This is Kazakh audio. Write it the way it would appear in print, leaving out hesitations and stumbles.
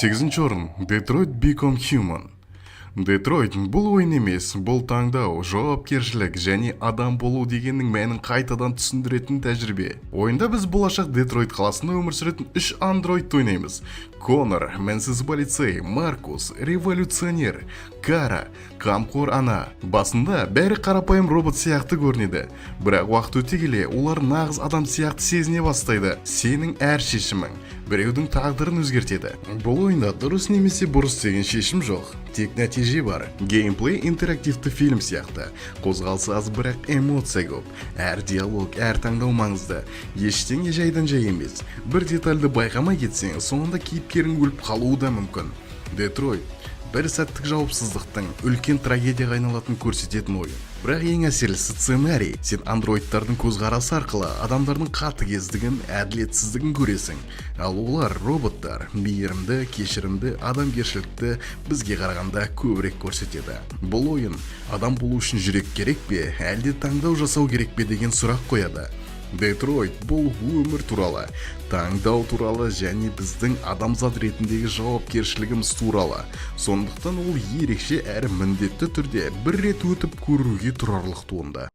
Сегізінші орын: Detroit Become Human. Детройт – бұл ойын емес, бұл таңдау, жауапкершілік және адам болу дегеннің мәнін қайтадан түсіндіретін тәжірибе. Ойында біз болашақ Детройт қаласында өмір сүретін үш андроидты ойнаймыз: Конор – мінсіз полицей, Маркус – революционер, Кара – қамқор ана. Басында бәрі қарапайым робот сияқты көрінеді, бірақ уақыт өте келе олар нағыз адам сияқты сезіне бастайды. Сенің әр шешімің біреудің тағдырын өзгертеді. Бұл ойында дұрыс немесе бұрыс деген шешім жоқ, тек нәтиже бар. Геймплей интерактивті фильм сияқты: қозғалысы аз, бірақ эмоция көп. Әр диалог, әр таңдау маңызды. Ештеңе жайдан жай емес. Бір детальді байқамай кетсең, соңында кейіпкерің өліп қалуы да мүмкін. Детройт – бір сәттік жауапсыздықтың үлкен трагедияға айналатынын көрсететін ойын. Бірақ ең әсерлісі – сценарий. Сен андроидтардың көзқарасы арқылы адамдардың қатыгездігін, әділетсіздігін көресің. Ал олар, роботтар, мейірімді, кешірімді, адамгершілікті бізге қарағанда көбірек көрсетеді. Бұл ойын адам болу үшін жүрек керек пе, әлде таңдау жасау керек пе деген сұрақ қояды. Детройт – бұл өмір туралы, таңдау туралы және біздің адамзат ретіндегі жауапкершілігіміз туралы. Сондықтан ол ерекше әрі міндетті түрде бір рет өтіп көруге тұрарлық туынды.